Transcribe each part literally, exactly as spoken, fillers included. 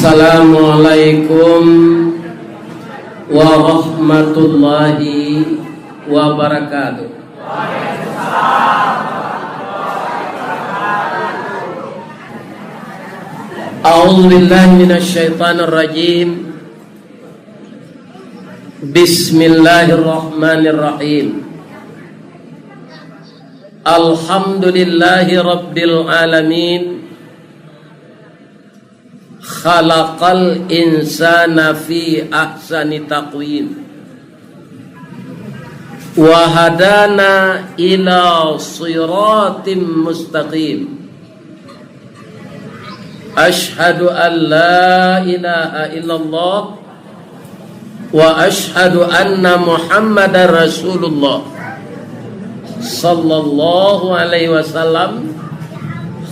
Assalamualaikum warahmatullahi wabarakatuh. A'udzubillahi minasyaitonirrajim. Bismillahirrahmanirrahim. Alhamdulillahi rabbil alamin. Khalaqal insana fi ahsani taqwim. Wa hadana ila siratim mustaqim. Asyhadu an la ilaha illallah wa asyhadu anna Muhammadar Rasulullah sallallahu alaihi wasallam,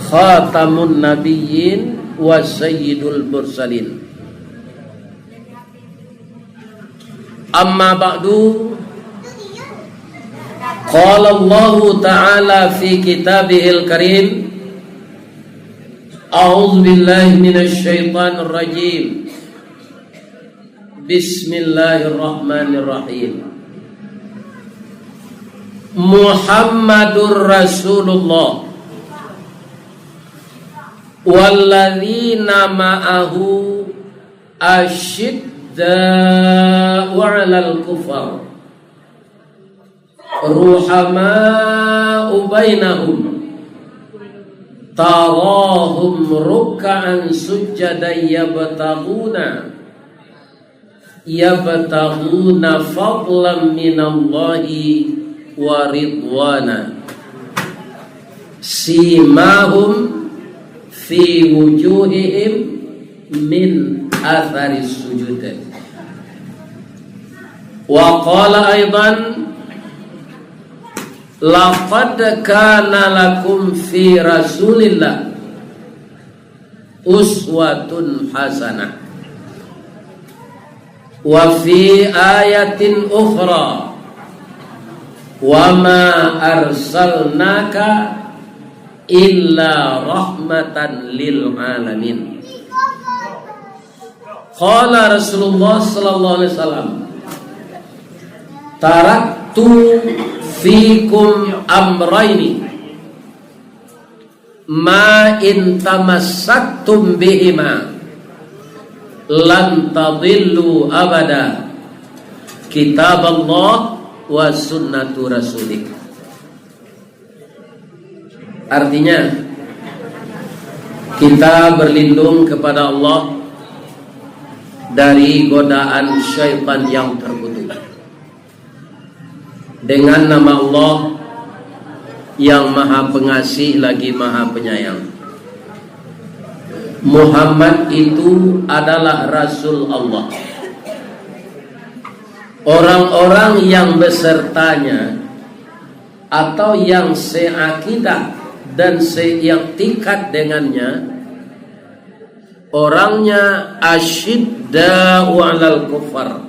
khatamun nabiyyin wa sayyidul mursalin. Amma ba'du, qala Allahu ta'ala fi kitabihil karim, a'udzu billahi minasy syaithanir rajim. Bismillahirrahmanirrahim. Muhammadur Rasulullah walladzina ma'ahu asyidda'u 'alal kufar, ruhama'u bainahum, tarahum ruk'an sujjadan yabtaghuna, yabtaghuna fadlan minallahi wa ridwana. Simahum fi wujuhihim min atharis sujud. Wa qala aidan, laqad kana lakum fi Rasulillah uswatun hasanah. Wa fi ayatin ukhra, wa ma arsalnaka illa rahmatan lil alamin. Qala Rasulullah sallallahu alaihi wasallam, taraktu fikum amraini, ma in tamassaktum bihima lan tadillu abada, kitaballah wa sunnatu rasulih. Artinya, kita berlindung kepada Allah dari godaan syaitan yang terkutuk. Dengan nama Allah yang Maha Pengasih lagi Maha Penyayang. Muhammad itu adalah Rasul Allah. Orang-orang yang besertanya atau yang seakidah dan seiktikad dengannya, orangnya asyidda'u 'alal kufar,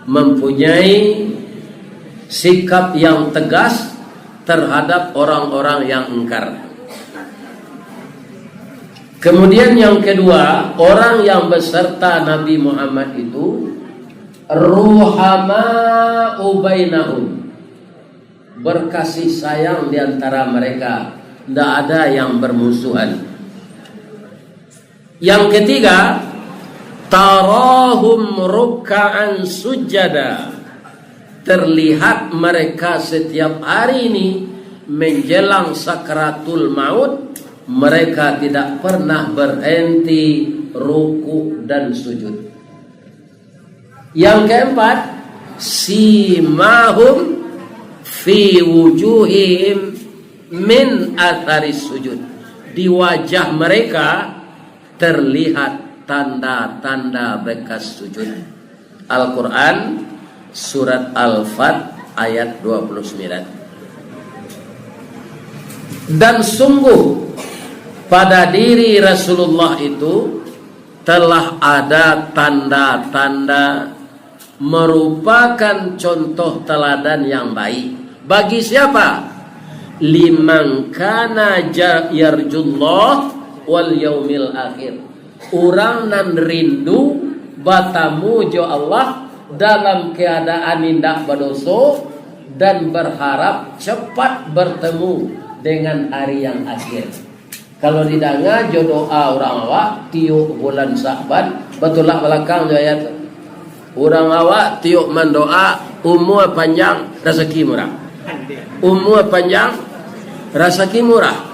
mempunyai sikap yang tegas terhadap orang-orang yang ingkar. Kemudian yang kedua, orang yang beserta Nabi Muhammad itu ruhama'u bainahum, berkasih sayang di antara mereka, ndak ada yang bermusuhan. Yang ketiga, tarahum ruk'an sujada, terlihat mereka setiap hari ini menjelang sakaratul maut, mereka tidak pernah berhenti rukuk dan sujud. Yang keempat, simahum fi wujuhihim min atharis sujud. Di wajah mereka terlihat tanda-tanda bekas sujud. Al-Quran, surat Al-Fat, ayat dua puluh sembilan. Dan sungguh pada diri Rasulullah itu telah ada tanda-tanda merupakan contoh teladan yang baik. Bagi siapa? Liman kana ja-, yarjullah wal yaumil akhir. Urang nan rindu batamu jo Allah dalam keadaan indak badoso dan berharap cepat bertemu dengan hari yang akhir. Kalau didanga jo doa urang awak, tiok bulan Sa'ban, batulak balakang jo ayat tu. Urang awak tiok mandoa, umua panjang, rasaki murah. Umua panjang, rasaki murah.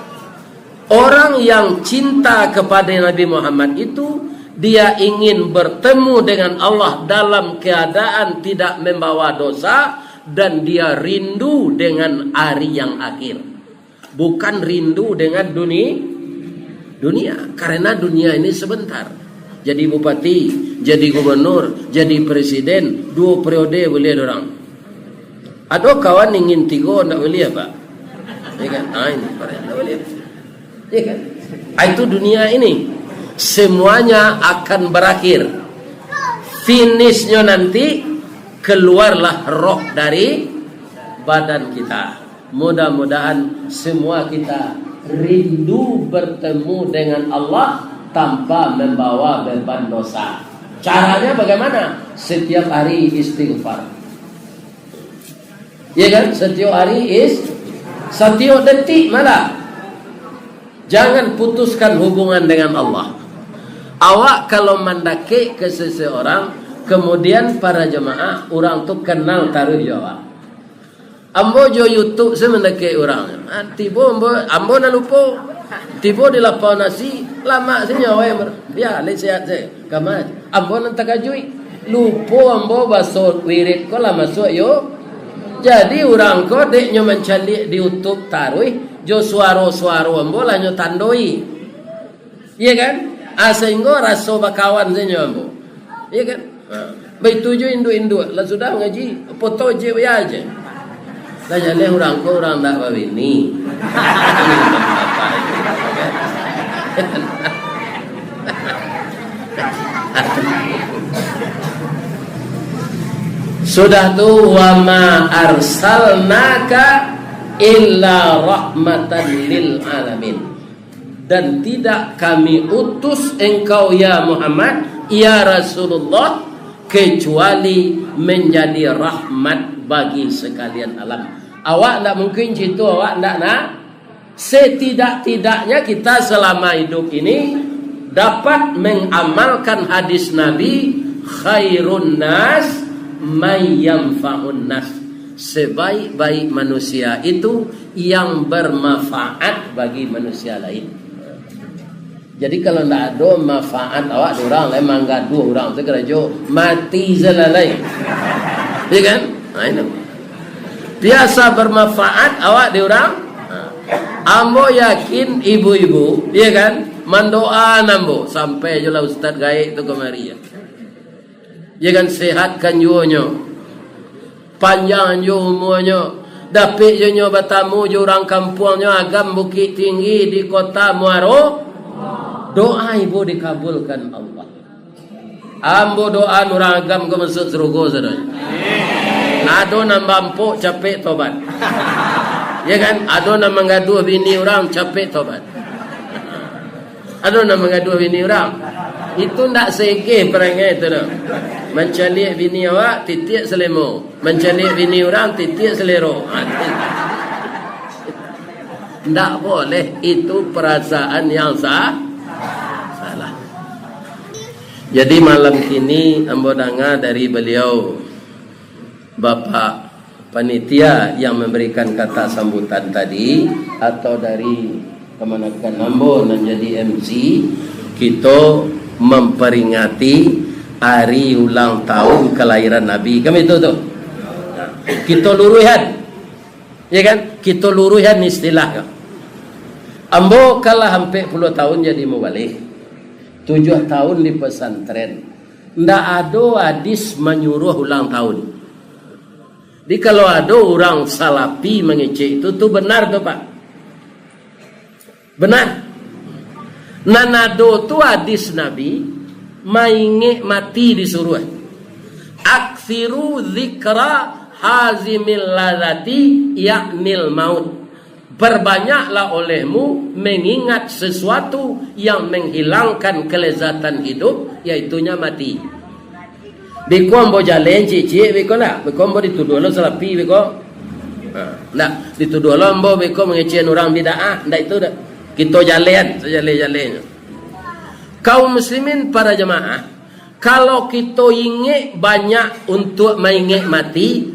Orang yang cinta kepada Nabi Muhammad itu, dia ingin bertemu dengan Allah dalam keadaan tidak membawa dosa, dan dia rindu dengan hari yang akhir. Bukan rindu dengan duni-, dunia, karena dunia ini sebentar. Jadi bupati, jadi gubernur, jadi presiden, duo periode buliah dorang. Ado kawan ingin tigo, ndak buliah, Pak. Ya kan? Ah, ini, ndak buliah. Ya kan? Ah, itu dunia ini. Semuanya akan berakhir. Finishnyo nanti, keluarlah roh dari badan kita. Mudah-mudahan semua kita rindu bertemu dengan Allah tanpa membawa beban dosa. Caranya bagaimana? Setiap hari istighfar. Ya kan? Setiap hari is-, setiap detik malah. Jangan putuskan hubungan dengan Allah. Awak kalau mandakek ke seseorang, kemudian para jemaah, urang tu kenal taruih jo awak. Ambo jo YouTube se mandakek urang. Ah, tibo ambo, ambo nan lupo. Tibo di lapau nasi, lamak se nyo awai, bia lai sehat se. Kama, ambo nan takajuik. Lupo ambo baso wirid ko lah masuak yo. Jadi urang ko dek nyo mancaliak di YouTube taruih, jo suaro-suaro ambo lah nyo tandoi. Iya kan? Ah, sahinggo raso bakawan sajo ambo. Iya kan? Ha. Baitu jo induak-induak, lah sudah ngaji, foto je, ya je. Lah jaleh urang ko urang ndak babini. Sudah tu, "Wa ma arsalnaka illa rahmatan lil alamin." Dan tidak Kami utus engkau, ya Muhammad, ya Rasulullah, kecuali menjadi rahmat bagi sekalian alam. Awak ndak mungkin situ, awak ndak nak. Setidak-tidaknya kita selama hidup ini dapat mengamalkan hadis Nabi, "Khairun nas may yanfa'un nas." Sebaik-baik manusia itu yang bermanfaat bagi manusia lain. Jadi, kalau ndak ado manfaat awak di urang, lai manggaduah urang tu karajo mati salalai. Ya kan? Nah, itu. Biasa bermanfaat awak di urang. Nah, ambo yakin ibu-ibu, ya kan, mandoa ambo sampai jo lah ustaz gaek tu kamari, ya. Ya kan, sehatkan juo nyo. Panjang jo umuanyo, dapek jo nyo batamu jo urang kampuangnyo Agam Bukik Tinggi di Kota Muaro, doa ibu dikabulkan Allah. Ambo doa urang Agam ko masuak sarugo sadonyo. Ado nan bampok capek tobat. Ya kan? Ado nan manggaduah bini urang capek tobat. Ado nan manggaduah bini urang. Itu ndak segeh parangai tu doh. Mancaliak bini awak, titiak salemo. Mancaliak bini urang, titiak salero. Ha, tu. Ndak boleh. Itu perasaan yang sa-, salah. Jadi, malam kini ambo danga dari baliau, Bapak panitia yang memberikan kata sambutan tadi, atau dari kamanakan ambo nan jadi M C, kito memperingati hari ulang tahun kelahiran Nabi. Kan itu tu. Kito luruihan. Ya kan? Kito luruihan istilah. Ambo kalah ampek puluah tahun jadi mubalih. Tujuah tahun di pesantren. Ndak ado hadis manyuruah ulang tahun. Jadi, kalau ado urang salafi mangecek itu, tu benar tu, Pak. Benar. Nan ado tu hadis Nabi, maingek mati disuruah. "Aksiru zikra hazimil lazati, yaknil maut." Perbanyaklah olehmu mengingat sesuatu yang menghilangkan kelezatan hidup, yaitunya mati. Beko ambo jaleh ciek-ciek beko ndak? Beko ambo dituduah lo salafi beko. Ha, ndak, dituduah lo ambo beko mangecekan urang bid'ah, ndak itu dak. Kito jaleh, sajaleh-jalehnyo. Kaum muslimin para jamaah, kalau kito ingek banyak untuak maingek mati,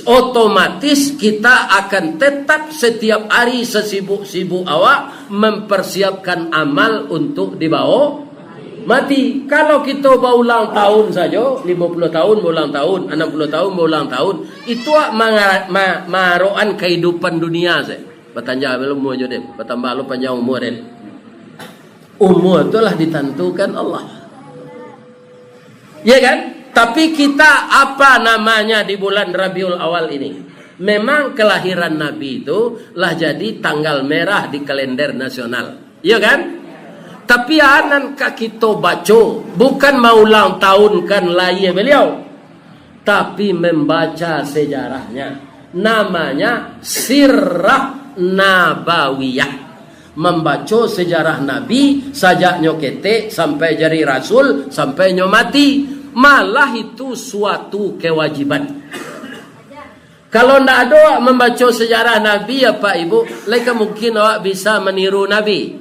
otomatis kita akan tetap setiap hari sasibuk-sibuk awak mempersiapkan amal untuk dibawa mati. Kalau kito baulang tahun sajo, limo puluah tahun baulang tahun, anam puluah tahun baulang tahun, itu awak manga-, ma-, maarokan kahidupan dunia sajo. Batanjang lo umua jo den, batambah lo panjang umua den. Umua tu lah ditantukan Allah. Ya kan? Tapi kita, apa namanya, di bulan Rabiul Awal ini, memang kelahiran Nabi itu lah jadi tanggal merah di kalender nasional. Ya kan? Tapi a nan ka kito baco, bukan maulang tahunkan lahia beliau, tapi membaca sejarahnya. Namanya Sirah Nabawiyah. Mambaco sejarah Nabi, sajaknyo ketek sampai jadi rasul, sampai nyo mati. Malah itu suatu kewajiban. Kalau ndak ado awak mambaco sejarah Nabi, Apak Ibu, lai ka mungkin awak bisa maniru Nabi.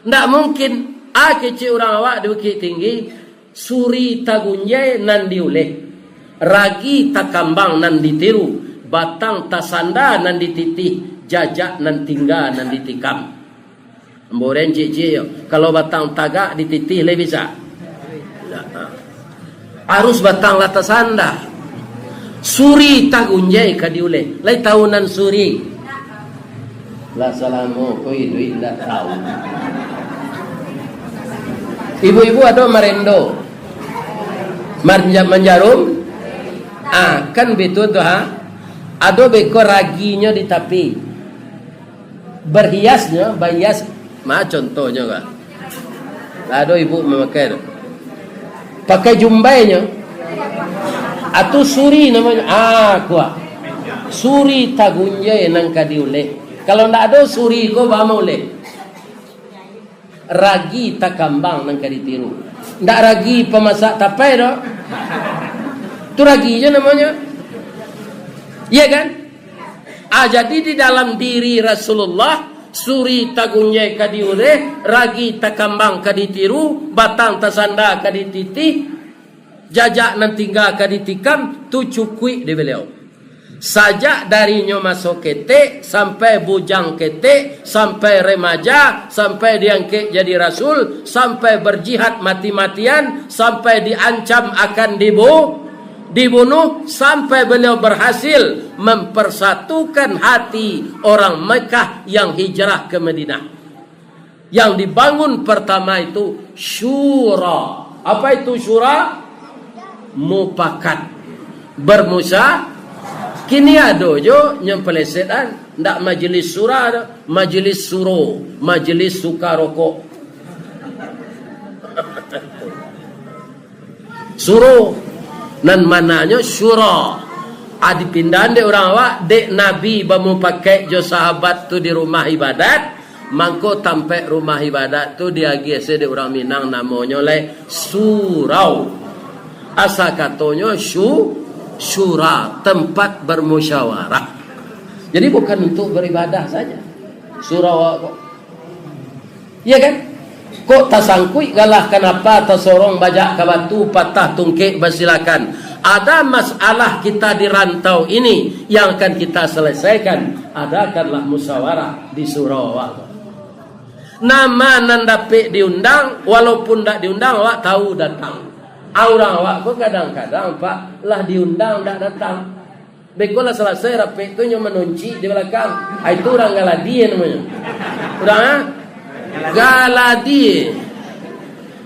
Ndak mungkin. A kecek urang awak di Bukittinggi, suri tagunjai nan diuleh, ragi takambang nan ditiru, batang tasanda nan dititih, jajak nan tingga nan ditikam. Ambo rencik-cik yo, kalau batang tagak dititih lai bisa? Indak. Harus batang lah tasanda. Suri tagunjai ka diuleh. Lai tahu nan suri? Lah salamo ko iduik indak tahu. Ibu-ibu ado marendo. Manja-, manjarum? Ah, kan betul tu ha? Ado beko raginyo di tapi. Berhiasnyo, bahias, ma contohnyo ka? Lah ado ibu mamakai tu. Pakai jumbainyo. Atu suri namonyo. Ah, kuah. Suri tagunjai nan ka diuleh. Kalau ndak ado suri ko, baa mauleh? Ragi takambang nan ka ditiru. Ndak ragi pamasak tapai doh. Tu ragi je namonyo. Iya kan? Ah, jadi di dalam diri Rasulullah, suri tagunjai ka diuleh, ragi takambang ka ditiru, batang tasanda ka dititih, jajak nan tingga ka ditikam, tu cukuik di beliau. Sajak darinyo maso ketek, sampai bujang ketek, sampai remaja, sampai diangkek jadi rasul, sampai berjihad mati-matian, sampai diancam akan dibu-, dibunuh, sampai beliau berhasil mempersatukan hati orang Mekah yang hijrah ke Madinah. Yang dibangun pertama itu syura. Apa itu syura? Mupakat. Bermusya-, kini ado jo nyang pelesetan, ndak majelis syura doh, majelis suro, majelis suka rokok. Suro, nan mananyo syura. Ah, dipindahan dek urang awak, dek Nabi bamupakaik jo sahabat tu di rumah ibadat, mangko tampek rumah ibadat tu diagiah se dek urang Minang namonyo lai surau. Asa katonyo syu-, syura, tempat bermusyawarah. Jadi bukan untuk beribadah saja. Surau awak ko. Iya kan? Kok tasangkuik galah, kanapa tasorong bajak ka batu, patah tungkek basilakan? Ada masalah kita di rantau ini yang akan kita selesaikan, adakanlah musyawarah di surau awak. Nama nan dapek diundang, walaupun ndak diundang, awak tahu datang. Urang awak ko kadang-kadang, Pak, lah diundang ndak datang. Beko lah salasai rapek tu, nyo manoncik di balakang. Ah, itu urang galadie namonyo. Urang, ah? Galadie.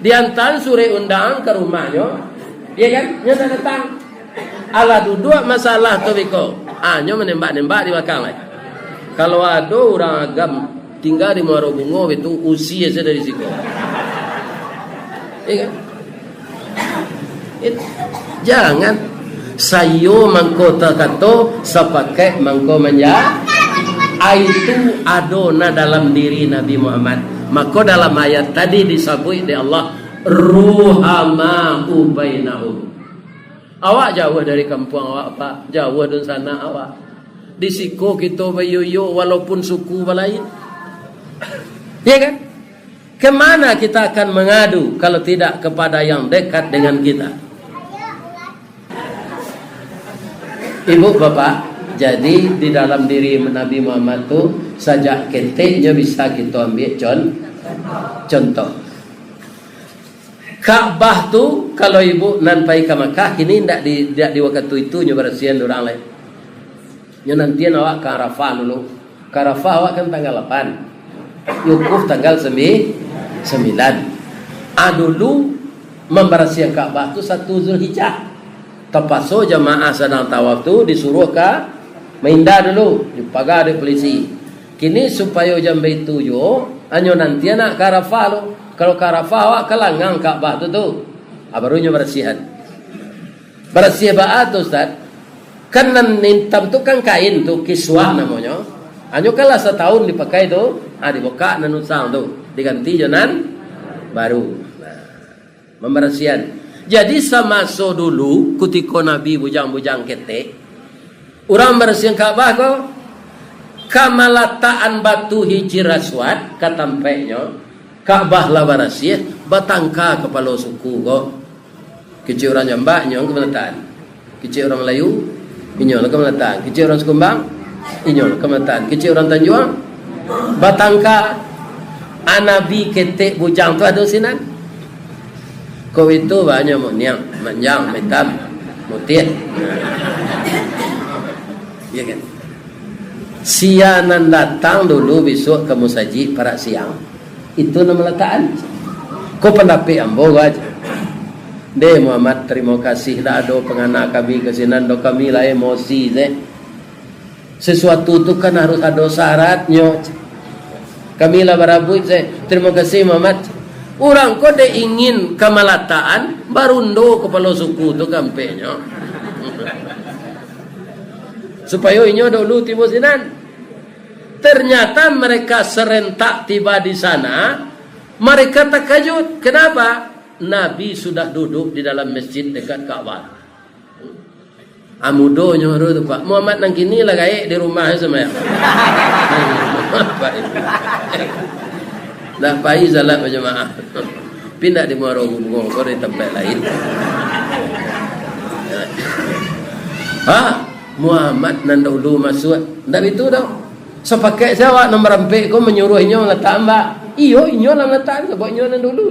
Diantaan surek undangan ka rumahnyo. Iya kan? Nyo datang. Alah duduak masalah tu beko. Ah, nyo manembak-nembak di balakang lai. Kalau ado urang agam tingga di Muaro Bungo, itu usia sajo dari siko. Iya kan? It-, jangan. Saiyo mangko takato, sapakaik mangko manja-, Itu ado na dalam diri Nabi Muhammad. Mako dalam ayat tadi disabuik dek Allah, "Ruhama'u bainahum." Awak jauah dari kampuang awak, Pak. Jauah dunsanak awak. Di siko kito baiyo-iyo walaupun suku balain. Ya kan? Kemana kita akan mengadu kalau tidak kepada yang dekat dengan kita? Ibu, Bapak, jadi di dalam diri Nabi Muhammad tu, sajak keteknyo bisa kito ambiak con-, contoh. Ka'bah tu, kalau ibu nan pai ka Makkah, kini ndak di, ndak di wakatu itu nyo barasiahan urang lai. Nyo nantian awak ka Arafah dulu. Ka Arafah awak kan tanggal lapan. Wukuf tanggal sembi-, sembilan. Ah, dulu mambarasiahan Ka'bah tu satu Zulhijjah. Tapaso jamaah sadang tawaf tu disuruah ka mainda dulu, dipaga dek pulisi. Kini supayo jan baitu juo, hanyo nantian nak ka Arafah lo. Kalau ka Arafah awak ka langang Ka'bah tu tu. Ah, baru nyo barasiahan. Barasiah baa tu, Ustaz? Kan nan intam tu kan kain tu, kiswah namonyo. Hanyo kan lah satahun dipakai tu, ah, dibukak nan usang tu, diganti jo nan baru. Nah, mambarasiahan. Jadi samaso dulu, kutiko Nabi bujang-bujang ketek, urang barasiahan Ka'bah ko, ka malatakan batu Hijir Aswad ka tampeknyo, Ka'bah lah barasiah, batangka kapalo suku ko. Kecek urang Jambak, inyo ka malatakan. Kecek urang Malayu, inyo lah ka malatakan. Kecek urang Sikumbang, inyo lah ka malatakan. Kecek urang Tanjuang, batangka. Ah, Nabi ketek bujang tu ado sinan. Ko itu banyak mukniang, manjang, maitam, mutiah. Ya kan? Sia nan datang dulu bisuak ka musajik parak siang, itu nan malatakan. Ko pandapek ambo ko aja. Deh Muhammad, tarimo kasih lah ado pangana kami ka sinan, do kami lah emosi se. Sesuatu tu kan harus ado syaratnyo. Kami lah barabuik se. Tarimo kasih Muhammad. Urang ko dek ingin ka malatakan, barundo kapalo suku tu ka ampeknyo. Supayo inyo dulu tibo sinan. Ternyata mereka serentak tiba di sana, mereka takajut. Kenapa? Nabi sudah duduk di dalam masjid dekat Ka'bah. Ah, mudonyo tu, Pak. Muhammad nan kini lah gaek di rumah sumbayang. Pak. Ndak pai salat bajamaah. Pindah di Muaro Bungo ko di tampek lain. Ha? Muhammad nan dahulu masuak. Ndak bitu doh. Sapakaik se awak nan barampek ko manyuruah inyo malatakan, Pak. Iyo, inyo lah malatakan, sabab inyo nan dahulu.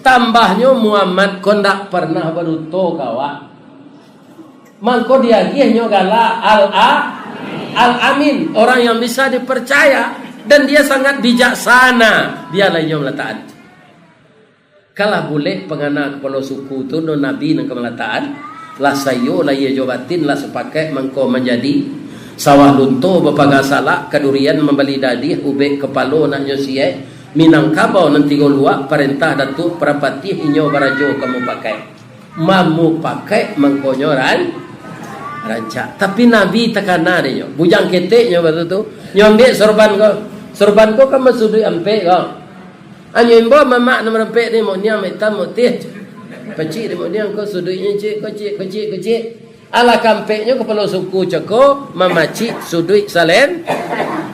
Tambahnyo Muhammad ko ndak pernah baduto ka awak. Mangko diagiahnyo gala Al-A-, Al-Amin, orang yang bisa dipercaya, dan dia sangat bijaksana. Bialah inyo malatakan. Kalah bulek pangana kapalo suku tu, no Nabi nan ka malatakan. Lah saiyo lahia jo batin, lah sapakaik mangko manjadi. Sawah lunto bapaga salak, kadurian mambali dadiah, ubek kapalo naknyo siek, Minangkabau nan tigo luak, parentah Datuak Parapatiah, inyo barajo ka mupakai. Mamupakai mangkonyo ran-, rancak. Tapi Nabi takana dek nyo. Bujang keteknyo batu tu. Nyo ambiak sorban ko. Sorban ko kan basuduik ampek ko. Anyo imbau mamak nan marampek ni, mok niang, maitam, mok tiah. Pacik dek mok niang ko, suduiknyo ciek, ko ciek, ko ciek, ko ciek. Alah ka ampeknyo kapalo suku cako mamacik suduik salen-,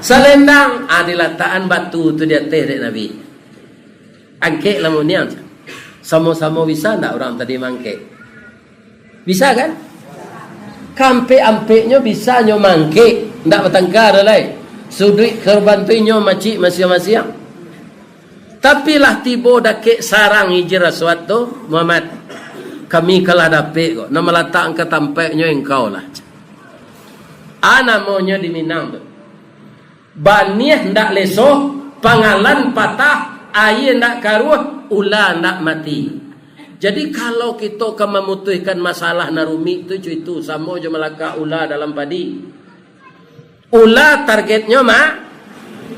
salendang. Ah, dilatakan batu tu di ateh dek Nabi. Angkeklah mok niang. Samo-samo bisa ndak urang tadi mangkek? Bisa kan? Ka ampek-ampeknyo bisa nyo mangkek, ndak batangka doh lai. Suduik korban tu inyo macik masiang-masiang. Tapi lah tibo dakek sarang Hijir Aswad tu, Muhammad, kami kalah dapek ko, nan malatak ka tampeknyo engkau lah. A namonyo di Minang tu. Baniah ndak leso, pangalan patah, aia ndak karuah, ula ndak mati. Jadi, kalau kito ka mamutuihkan masalah nan rumik tu, cuy, tu samo jo malakak ula dalam padi. Ula targetnyo ma-,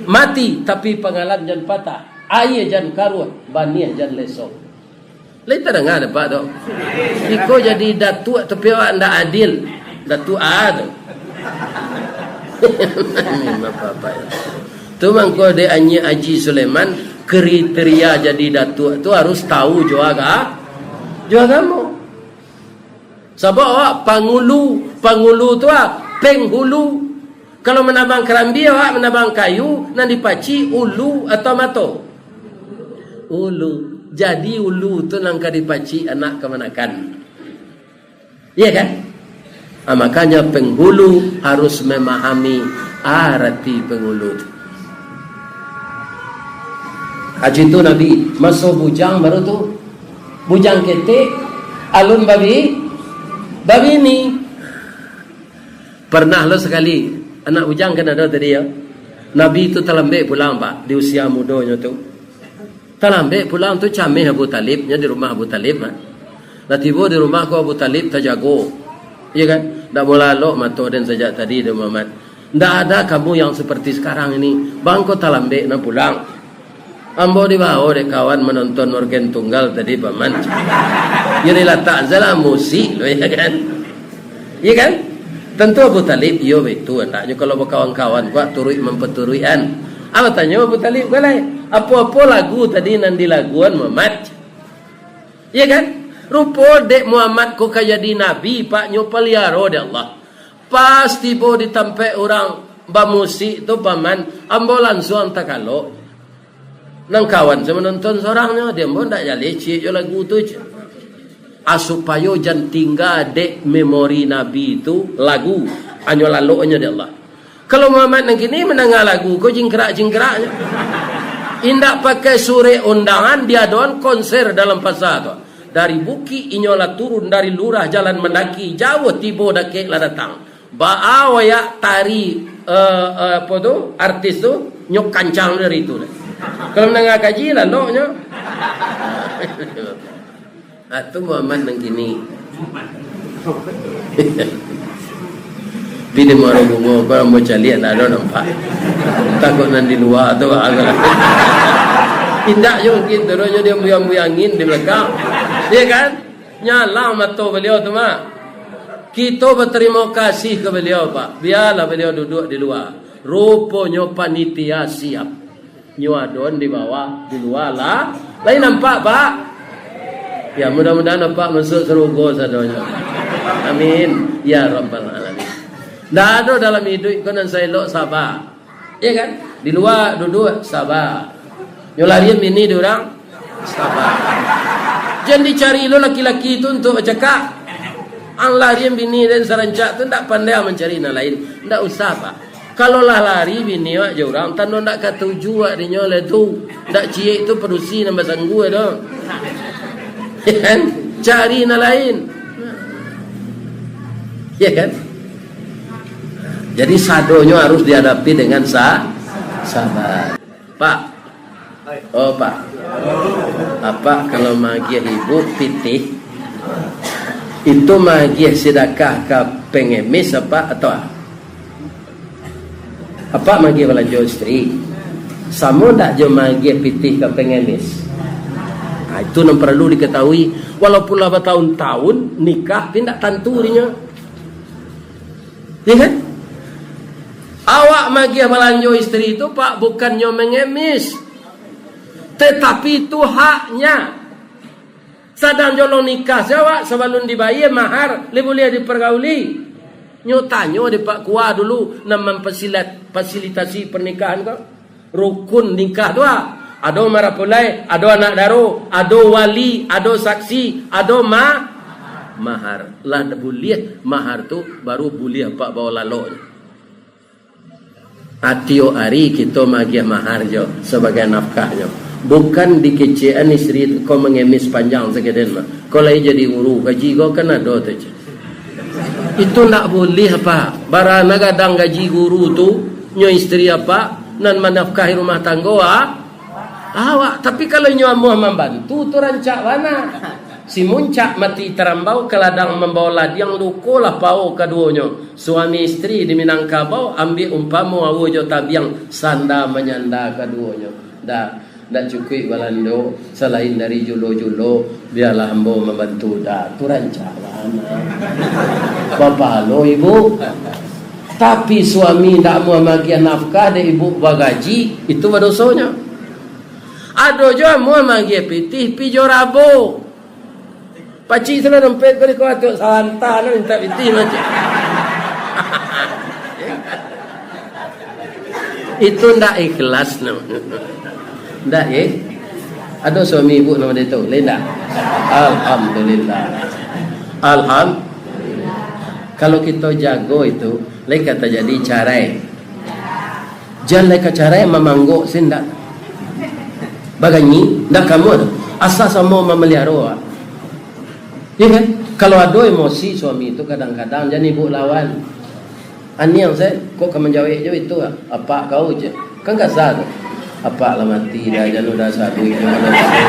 mati, tapi pangalan jan patah, aia jan karuah, baniah jan leso. Lai tadanga dek Apak tu? Iko jadi datuak, tapi awak ndak adil. Datuak A tu. Amin, Bapak-bapak. Tu mangko dek Anyi Aji Sulaiman, kriteria jadi datuak tu harus tahu jo aga-, jo agamo. Sabab awak pangulu, pangulu tu ah, penghulu. Kalau manabang karambia, awak manabang kayu, nan dipacik ulu atau mato? Ulu. Jadi ulu tu nan ka dipacik anak kamanakan. Iya kan? Ah, makanya penghulu harus memahami arti penghulu tu. Haji tu Nabi, maso bujang baru tu. Bujang ketek, alun babi-, babini. Pernah lo sakali, anak bujang kan ado tadi yo. Nabi tu talambek pulang, Pak, di usia mudonyo tu. Talambek pulang tu cameh Abu Talib, nyo di rumah Abu Talib, ha. Lah tibo di rumah ko Abu Talib tajago. Iya kan? Ndak mau lalok mato den sajak tadi, dek Muhammad. Ndak ada kamu yang seperti sekarang ini. Bang ko talambek nak pulang. Ambo dibawa dek kawan menonton organ tunggal tadi, Paman. Jadi latak salah musik lo, ya kan? Iya kan? Tentu Abu Talib, iyo, baitu andaknyo kalau bakawan-kawan, kuat turuik mampaturuikan. Apo tanyo Abu Talib, galai? Apo-apo lagu tadi nan dilaguan Muhammad? Iya kan? Rupo dek Muhammad ko ka jadi nabi, Pak, nyo paliaro dek Allah. Pas tibo di tampek urang bamusik tu, Paman, ambo lansuang takalok. Nan kawan se manonton sorangnyo, di ambo ndak jaleh ciek jo lagu tu, ceh. Ah, supayo jan tingga dek memori Nabi tu lagu, anyo laloknyo dek Allah. Kalau Muhammad nan kini mandanga lagu ko jingkrak-jingkraknyo. Indak pakai surek undangan, diadoan konser dalam pasa tu. Dari bukik inyo lah turun, dari lurah jalan mandaki, jauah tibo dakek lah datang. Baa wayak tari, eh, eh, apo tu, artis tu, nyo kancang dari tu. Kalau mandanga kaji, laloknyo. Ah, tu Muhammad nan kini. Tapi di Muaro Bungo ko ambo caliak, ndak ado nampak. Takut nan di lua tu, ah, indak jo mungkin, turun jo diambuang-ambuang angin di balakang. Iya kan? Nyalang mato baliau tu mah. Kito batarimo kasih ka baliau, Pak. Bialah baliau duduak di lua. Ruponyo panitia siap. Nyo adon di bawah, di lua lah. Lain nampak, Pak? Ya, mudah-mudahan Apak masuak sarugo sadonyo. Amin. Ya Rabbal Alamin. Ndak ado dalam iduik ko nan saelok saba. Iya kan? Di lua duduak, saba. Nyo larian bini di urang, saba. Jan dicari lo laki-laki tu untuak bacakak. Ang larian bini den sarancak tu ndak pandai mancari nan lain. Ndak usah, Pak. Kalau lah lari bini awak jo urang, tando ndak katuju awak dinyo lai tu. Ndak ciek tu padusi nan basanggua tu. Iya kan? Cari nan lain. Iya kan? Jadi sadonyo harus dihadapi dengan sa-, sabar. Pak. Oh, Pak. Apak kalau magiah ibu pitih, itu magiah sidakah ka pengemis, Apak, atau Apak magiah balanjo isteri, samo ndak jo magiah pitih ka pengemis? Nah, itu nan paralu diketahui. Walaupun lah batahun-tahun nikah, tapi ndak tantu dinyo. Ya kan? Awak magiah balanjo isteri tu, Pak, bukannyo mengemis, tetapi itu haknya. Sadang jolong nikah se awak, sabalun dibayia mahar, lai buliah dipargauli. Nyo tanyo dek Pak Kua dulu, nan mampasilat-, fasilitasi pernikahan ko. Rukun nikah tu, ah. Ado marapulai, ado anak daro, ado wali, ado saksi, ado ma-, mahar. Lah buliah mahar tu, baru buliah Pak bao lalok. Tiok ari kito magiah mahar jo sabagai nafkahnyo. Bukan dikecekan isteri ko mangemis panjang sakadar mah. Ko lai jadi guru, gaji ko kan ado tu, ceh. Itu ndak buliah, Pak. Bara nan gadang gaji guru tu, nyo isteri Apak, nan manafkahi rumah tanggo, ah? Awak, tapi kalau inyo amuah mambantu, tu rancak bana. Si muncak mati tarambau, ka ladang mambao ladiang, lukolah pao kaduonyo. Suami isteri di Minangkabau, ambiak umpamo aua jo tabiang, sanda manyanda kaduonyo. Ndak, ndak cukuik balando, salain dari julo-julo, bialah ambo mambantu. Ndak, tu rancak bana. Bapahalo, Ibu. Tapi suami ndak amuah magiah nafkah dek ibu bagaji, itu badosonyo. Ado jo amuah magiah pitih, pi jo rabo. Pacik sudah dompet ko di kuatuk, salantah lah minta pitih macam. Itu ndak ikhlas namonyo. Ndak, eh? Ado suami ibu nan model tu, lai ndak? Alhamdulillah. Alham-, kalau kito jago itu, lai ka tajadi carai. Jan lai ka carai mamanggok se ndak. Baganyi, ndak kamuah tu. Asa samo mamaliharo. Ya kan? Kalau ado emosi suami tu kadang-kadang jan ibu lawan. Aniang se, kok ka manjawek jo itu, ah? Apak kau je. Kan kasa tu. Apak lah mati dah, jan udah saduik jo manusia.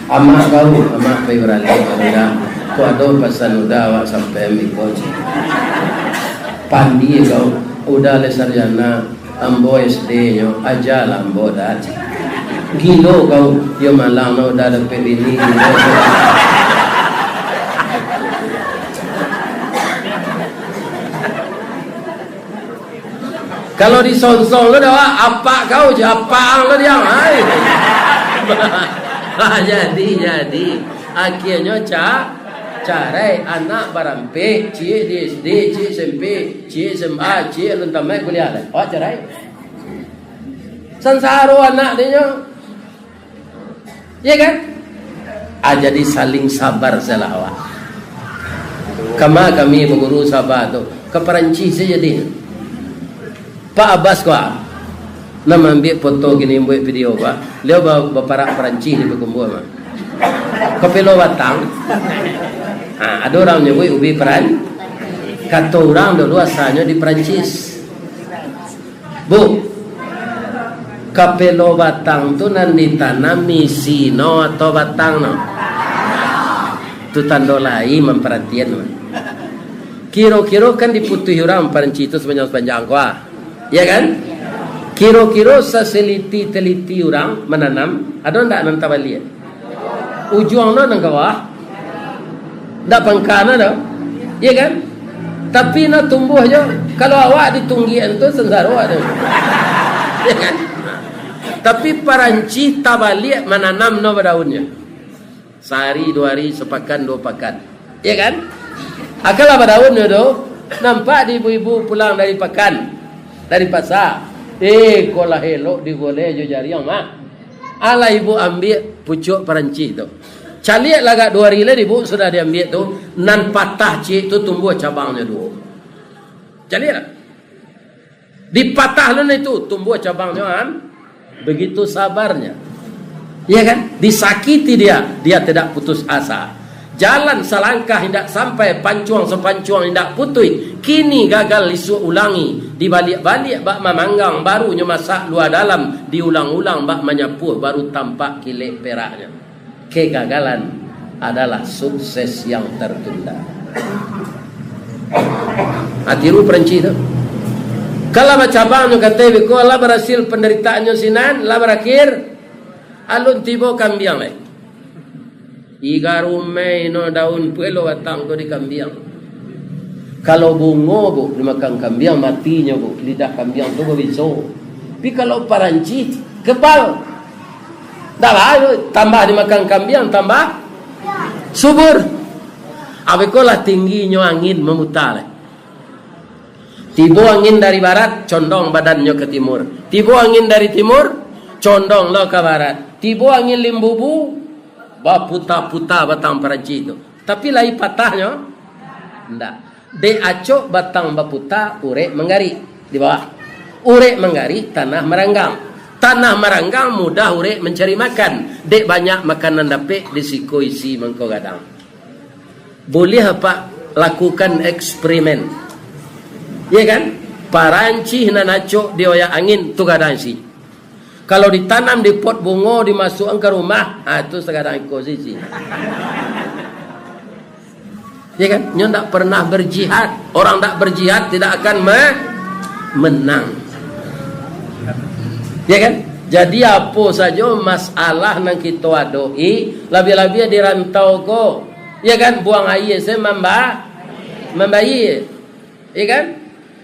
Amak kau, amak pai baralek, udah. Kok ado pasan udah awak sampai miko je. Pandi kau, udah le sarjana, ambo S D nyo, aja lah ambo dah. Gilo kau, yo malang no udah dapek bini, gilo. Kalau disonsong lo dah, apak kau je, apak ang lo diang, ai. Ah, jadi, jadi. Akhirnyo ca-, carai, anak barampek, ciek di S D, ciek S M P, ciek S M A, ciek alun tamaik kuliah lai. Awak carai. Sansaro anak dinyo. Iya kan? Ah, jadi saling sabar salah awak. Kama kami baguru sabar tu, ka Parancis saja di. Pak Abbas ko, ah, nan maambiak foto kini, buek video ko, ah. Baliau ba-, baparak Parancis di Pakumbuah mah. Kapelo batang. Ah, ado urang nyabuik ubi Paran-, kato urang dulu asalnyo di Parancis. Bu, kapelo batang tu nan ditanam isi no atau batang no? Tu tando lai mamparatian. Kiro-kiro kan diputuih urang Parancis tu sapanjang-sapanjang ko, ah. Ya kan? Kiro-kiro saseliti-teliti urang mananam, ado ndak nan tabaliak? Ujuang no nan ka bawah. Ndak pangka no doh. Iya kan? Tapi no tumbuah jo. Kalau awak ditunggian tu, sansaro awak tu. Iya kan? Tapi Parancis tabaliak, mananam no badaunnyo. Sahari, duo hari, sapakan, duo pakan. Iya kan? Akalah badaunnyo tu, nampak di ibu-ibu pulang dari pakan, dari pasa. Eh, ko lah elok digulai jo jariang mah. Alah ibu ambiak pucuak Parancis tu. Caliak lah agak duo hari lai ibu sudah diambiak tu, nan patah ciek tu tumbuah cabangnyo duo. Caliak lah. Dipatah lun itu, tumbuah cabangnyo, an. Begitu sabarnya. Ya kan? Disakiti dia, dia tidak putus asa. Jalan salangkah indak sampai, pancuang sapancuang indak putuih. Kini gagal isuak ulangi, dibaliak-baliak bak mamanggang, barunyo masak lua dalam, diulang-ulang bak manyapuah, baru tampak kilek peraknyo. Kegagalan adalah sukses yang tertunda. Atiru Parancis tu. Kalau bacabangnyo katai beko, lah barasil pandaritaannyo sinan, lah barakhir, alun tibo kambiang lai. Iga rumai no daun puelo batang tu di kambiang. Kalau bungo, bu, dimakan kambiang, matinyo, bu, lidah kambiang tu babiso. Tapi kalau Parancis, kebal. Dah lah, tambah dimakan kambiang, tambah subur. Abih ko lah tingginyo angin mamuta lai. Tibo angin dari barat, condong badannyo ka timur. Tibo angin dari timur, condong lo ka barat. Tibo angin limbubu, baputa-puta batang Parancis tu. Tapi lai patahnyo? Ndak. Dek acok batang baputa, urek manggarik di bawah. Urek manggarik, tanah maranggang. Tanah maranggang, mudah urek mancari makan. Dek banyak makanan dapek, di siko isi mangko gadang. Buliah apak lakukan eksperimen. Ya kan? Parancis nan acok dioyak angin, tu gadang isi. Kalau ditanam di pot bungo, dimasuakan ka rumah, ha, tu sagadang iko sisi. Ya kan? Nyo ndak pernah berjihad. Orang ndak berjihad tidak akan me-, menang. Ya kan? Jadi, apo sajo masalah nan kito adoi, labiah-labiah di rantau ko, ya kan? Buang aia se mamba-, mambayia. Iya kan?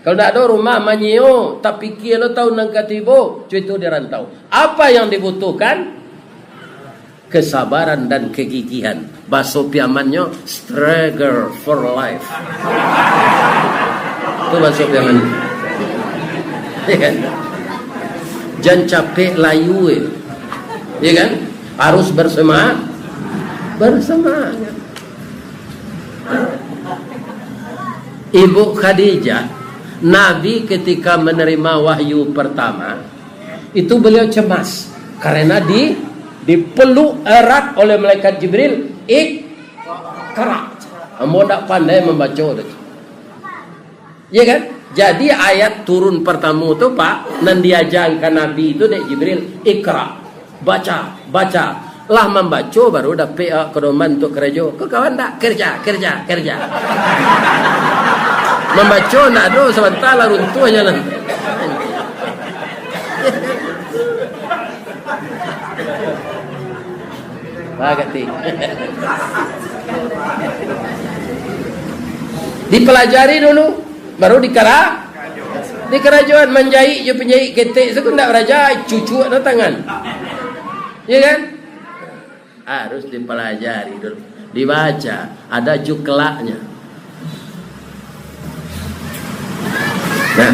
Kalau ndak ado rumah manyio, tapikia lo tahun nan ka tibo, cuy, itu di rantau. Apa yang dibutuhkan? Kesabaran dan kegigihan. Baso Piamannyo, struggle for life. Itu baso Piaman. Iya kan? Jan capek layu, eh. Iya kan? Harus bersema-, bersemangat. Ibu Khadijah, Nabi ketika menerima wahyu pertama, itu beliau cemas karena di, dipeluk erat oleh malaikat Jibril, "Iqra." Ambo ndak pandai mambaco doh. Ya kan? Jadi ayat turun pertama tu, Pak, nan diajarkan Nabi tu dek Jibril, "Iqra." Baca, baca. Lah mambaco baru dapek awak pedoman untuak karajo. Kok kawan ndak? Kerja, kerja, kerja. Mambaco ndak ado, sabanta lah runtuah jalan. Bagati. Dipelajari dulu, baru dikara-, dikarajoan. Manjaik jo panjaik ketek tu ndak baraja, cucuak no tangan. Ya kan? Harus dipelajari dulu. Dibaca, ada juklaknya. Nah,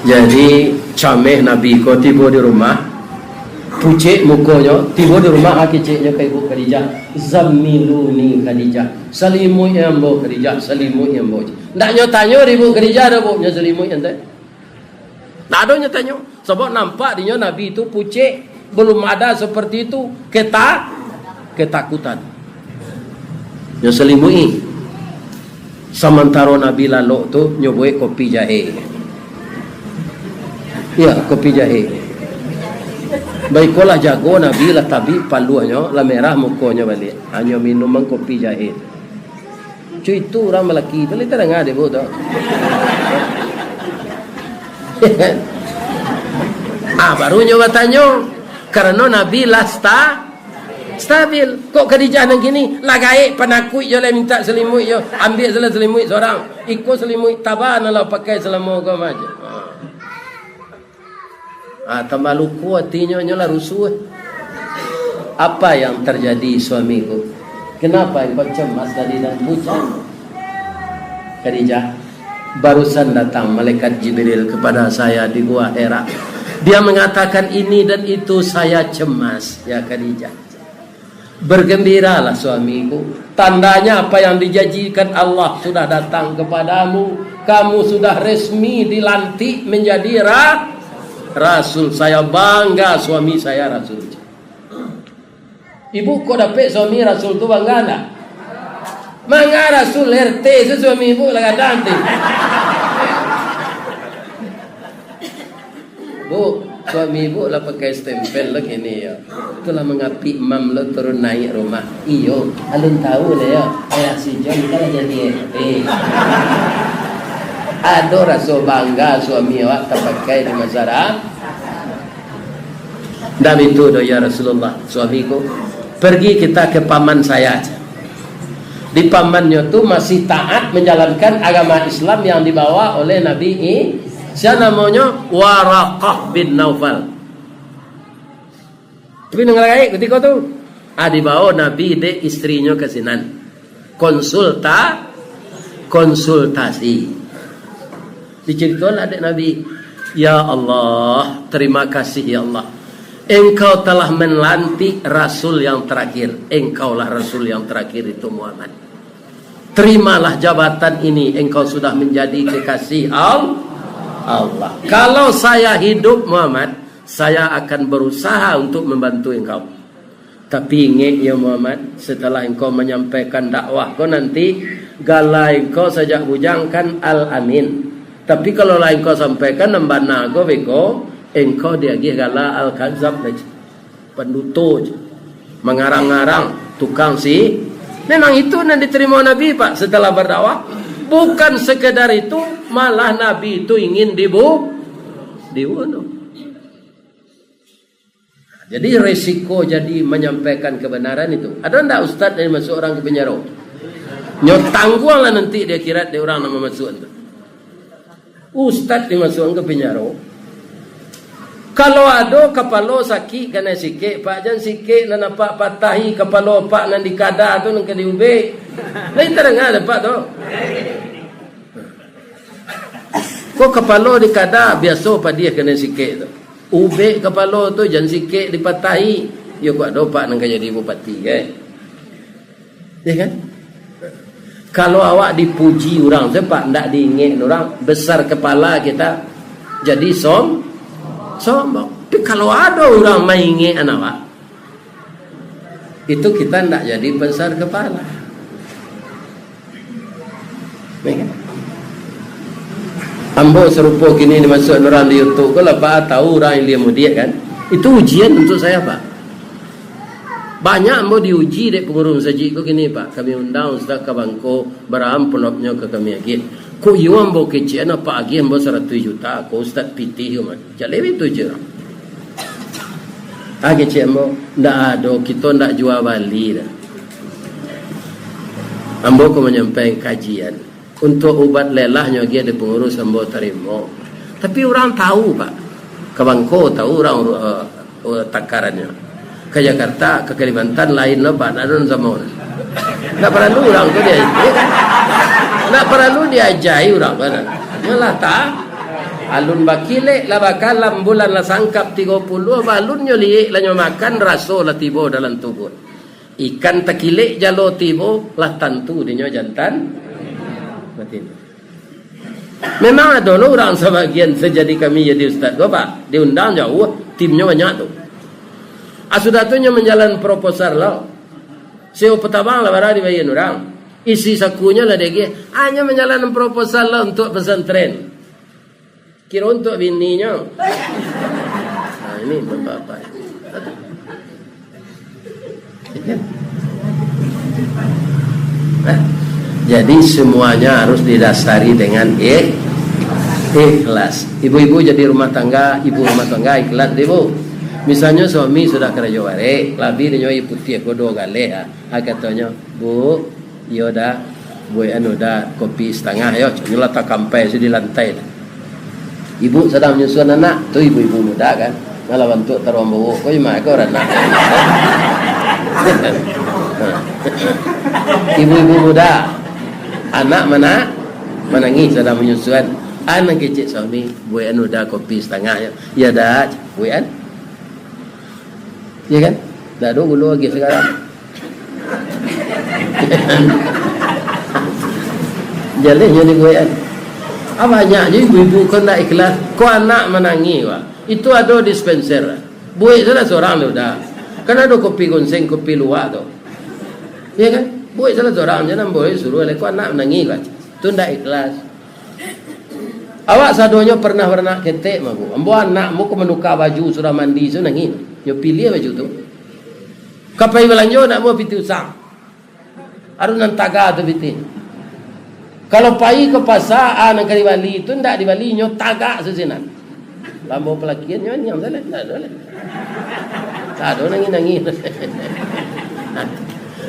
jadi cameh Nabi ko tibo di rumah, pucek mukonyo, tibo di rumah, ha, keceknyo ka Ibu Khadijah, "Zammiluni Khadijah, salimuik ambo Khadijah, salimuik ambo." Ndak nyo tanyo di Ibu Khadijah doh, Bu, nyo salimuik ente. Ndak ado nyo tanyo. Sabab nampak dinyo Nabi tu pucek, belum ada seperti itu keta-, ketakutan. Nyo salimuik. Samantaro Nabi lalok tu, nyo buek kopi jahe. Ya, kopi jahe. Baikolah jago Nabi lah tabik paluahnyo, lah merah mukonyo baliak. Hanyo minuman kopi jahe. Cuy, itu urang balaki tu, lai tadanga dek Bu tu. Ah, baru nyo batanyo, karano Nabi lah sta-, stabil. Kok Khadijah nan kini, lah gaek panakuik jo, lai mintak salimuik jo, ambiak salah salimuik surang. Iko salimuik taba nan lah pakai salamo ko mah. Ah, tambah luko atinyo, nyo lah rusuah. "Apa yang terjadi, suamiku? Kenapa engkau cemas tadi dan pucat?" "Khadijah, barusan datang malaikat Jibril kepada saya di Gua Hira. Dia mengatakan ini dan itu, saya cemas, ya Khadijah." "Bergembiralah, suamiku. Tandanya apa yang dijanjikan Allah sudah datang kepadamu. Kamu sudah resmi dilantik menjadi ra-, rasul. Saya bangga suami saya rasul." "Ibu, kok dapek suami rasul tu bangga ndak?" "Manga rasul R T se suami ibu lah gadang ti." "Bu, suami ibu lah pakai stempel lah kini yo. Itulah mangapik imam lo turun naik rumah." "Iyo, alun tahu lah yo, ayah si John kan lah jadi R T." Ado raso bangga suami awak tapakai di masyarakat. "Ndak itu doh, ya Rasulullah, suamiku. Pergi kita ke paman saya." Di pamannyo tu masih taat menjalankan agama Islam yang dibawa oleh Nabi I-, sia namonyo? Waraqah bin Naufal. Tapi nan gaek kutiko tu, ah, dibawa Nabi dek istrinyo ka sinan. Konsulta-, konsultasi. Dicaritoan dek Nabi, "Ya Allah, terima kasih ya Allah. Engkau telah melantik rasul yang terakhir. Engkaulah rasul yang terakhir itu, Muhammad. Terimalah jabatan ini, engkau sudah menjadi kekasih Al-, Allah. Kalau saya hidup, Muhammad, saya akan berusaha untuk membantu engkau. Tapi ingek yo, Muhammad, setelah engkau manyampaikan dakwah ko nanti, gala engkau sajak bujang kan Al-Amin. Tapi kalau lah engkau sampaikan nan bana ko beko, engkau diagiah gala Al-Kadzab lai. Panduto je. Mangarang-ngarang, tukang si-, memang itu nan diterima Nabi, Pak, setelah berdakwah. Bukan sekedar itu, malah Nabi itu ingin dibu-, dibunuh. Jadi, resiko jadi manyampaikan kebenaran itu. Ado ndak ustaz yang masuk orang ke penjara? Nyo tangguanglah nanti di akhirat dek urang nan mamasuak tu. Ustaz dimasuakkan ka pinjaro. Kalau ado kapalo sakik kanai sikek, Pak, jan sikek nan apak patahi, kapalo apak nan dikada tu nan ka diubek. Lai tadanga dek apak tu? Ko kapalo dikada, biaso padiah kanai sikek tu. Ubek kapalo tu, jan sikek dipatahi. Yo, kok ado apak nan ka jadi bupati, kan? Ya kan? Kalau awak dipuji urang, sapak ndak diingek urang, besar kepala kita jadi som-, sombong. Tapi kalau ado urang maingek awak, itu kita ndak jadi besar kepala. Ya kan? Ambo sarupo kini dimasuak urang di YouTube ko lah, ba tahu urang ilia mudiak kan? Itu ujian untuk saya, Pak. Banyak ambo diuji dek pangurus masajik ko kini, Pak. Kami undang Ustaz ka Bangko, bara amplopnyo ka kami agiah. Kok iyo ambo kecekan, apak agiah ambo saratuih juta, ko Ustaz pitih ko mah. Jaleh itu je. Ah, kecek ambo, ndak ado, kito ndak jua bali doh. Ambo ko manyampaikan kajian. Untuak ubat lelah nyo agiah dek pangurus ambo tarimo. Tapi urang tahu, Pak. Ka Bangko tahu urang, eh, eh, takarannyo. Ka Jakarta, ka Kalimantan lain lo, Pak. Ndak ado nan samo. Ndak paralu urang tu diajai. Ndak paralu diajai urang tu. Malah ta, alun bakilek lah bakalam, bulan lah sangkap tigo puluah, balunnyo liek lah nyo makan, raso lah tibo dalam tubuah. Ikan takilek jalo tibo, lah tantu dinyo jantan mati. Memang ado lo urang sabagian sajadi kami jadi ustaz ko, Pak, diundang jauah, timnyo banyak tu. Ah, sudah tu nyo manjalan proposal lo. Sewa patabang lah bara dibayia urang. Isi sakunyo lah diagiah. Ah, nyo manjalan proposal lo untuak pesantren. Kiro untuak bininyo. Nah, ini bapak-bapak. Nah, jadi semuanya harus didasari dengan ikh-, ikhlas. Ibu-ibu jadi rumah tangga, ibu rumah tangga ikhlas, Ibu. Misalnya suami sudah karajo barek, labi dinyo aia putiah ko duo galeh, ah. Ah, katonyo, "Bu, iyo Da, buekan Uda kopi satangah yo." Caknyo lah takampai se di lantai tu. Ibu sadang manyusuan anak, tu ibu-ibu muda kan. Malah bantuak taruang bawok ko, ima ko anak. Ibu-ibu muda, anak mana, manangih sadang manyusuan. Anak kecek suami, "Buekan Uda kopi satangah yo." "Iyo Da, buekan." Ya kan? Ndak ado gulo lagi sekarang. Jaleh jadi buekan. Ah, banyak je ibu-ibu ko ndak ikhlas. Ko anak manangih, Pak. Itu ado dispenser. Buek salah sorang tu Da. Kan ado kopi gonseng, kopi luwak tu. Ya kan? Buek salah sorang je, nan buek suruah leh. Ko anak manangih, Pak. Tu ndak ikhlas. Awak sadonyo pernah baranak ketek mah, Bu? Ambo anak ambo ko manuka baju sudah mandi tu nangih. Nyo piliah baju tu. Ka pai balanjo anak ambo pitih usang. Harus nan taga tu pitih. Kalau pai ka pasa, ah, nan ka dibali tu ndak dibali, nyo tagak susinan. Lambo palakian nyo anyam salah, ndak ado lah. Tak ado nangih-nangih.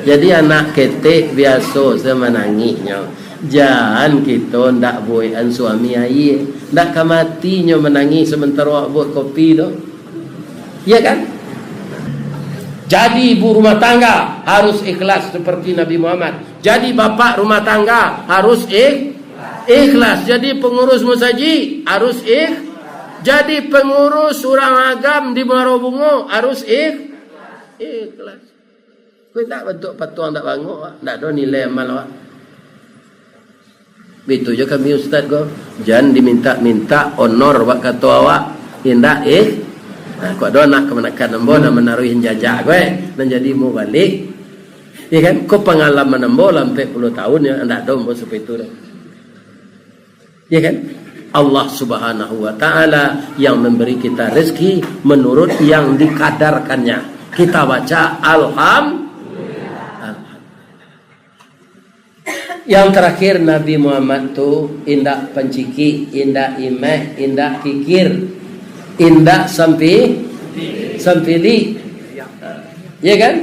Jadi anak ketek biaso se manangihnyo. Jan kito ndak buekan suami aia. Ndak ka mati nyo manangih samantaro awak buek kopi tu. Iya kan? Jadi ibu rumah tangga harus ikhlas seperti Nabi Muhammad. Jadi bapak rumah tangga harus ikh-, ikhlas. Jadi pengurus musajik harus ikh-, jadi pengurus urang agam di Muaro Bungo harus ikh-, ikhlas. Kau tak bentuk patuang tak bangok, tak ada nilai amal awak. Bitu jo kami ustaz ko, jan diminta-minta honor bak kato awak. Indak, eh. Nah, kok ado anak kamanakan ambo nan manaruih jajak ko, eh, nan jadi mubalik. Ya kan? Ko pangalaman ambo lah ampek puluah tahun ya, ndak ado ambo sampai itu doh. Ya kan? Allah Subhanahu wa Ta'ala yang memberi kita rezeki menurut yang dikadarkannya. Kita baca alham-, alham-, Yang terakhir, Nabi Muhammad tu indak pancikik, indak imeh, indak kikir, indak sampi-, sampilik. Ya kan?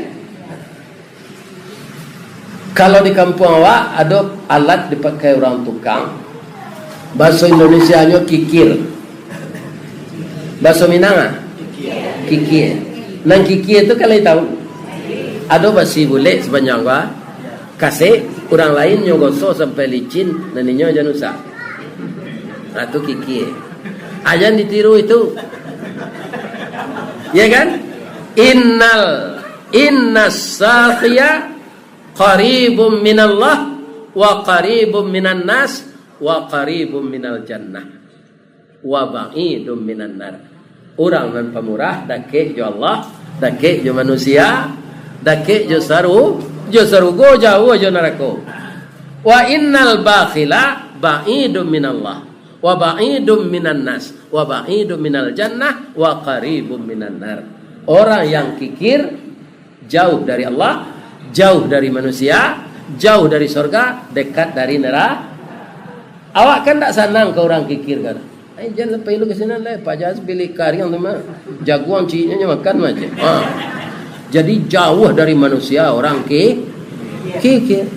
Kalau di kampuang awak, ado alat dipakai urang tukang. Bahaso Indonesianyo kikir. Bahaso Minang ah? Kikir. Nan kikir tu kan lai tahu. Ado basi bulek sapanjang gua. Kasek, urang lain nyo gosok sampai licin, nan inyo jan usah. Nah, tu kikir. Ajan ditiru itu. Ya kan? Innal, innas sakhiya qaribum minallah, wa qaribum minan nas, wa qaribum minal jannah, wa ba'idum minan nar. Urang nan pamurah dakek jo Allah, dakek jo manusia, dakek jo saru-, jo sarugo, jauah jo narako. Wa innal bakhila ba'idum minallah, wa ba'idum minan nas, wa ba'idum minal jannah, wa qaribum minan nar. Orang yang kikir jauh dari Allah, jauh dari manusia, jauh dari sorga, dekat dari neraka. Awak kan ndak sanang ka urang kikir kan? Ai, jan sampai lu ka sinan lai, paja pilih kariang tu mah. Jaguang cieknyo nyo makan macam. Ha. Jadi jauh dari manusia orang ki-, kikir.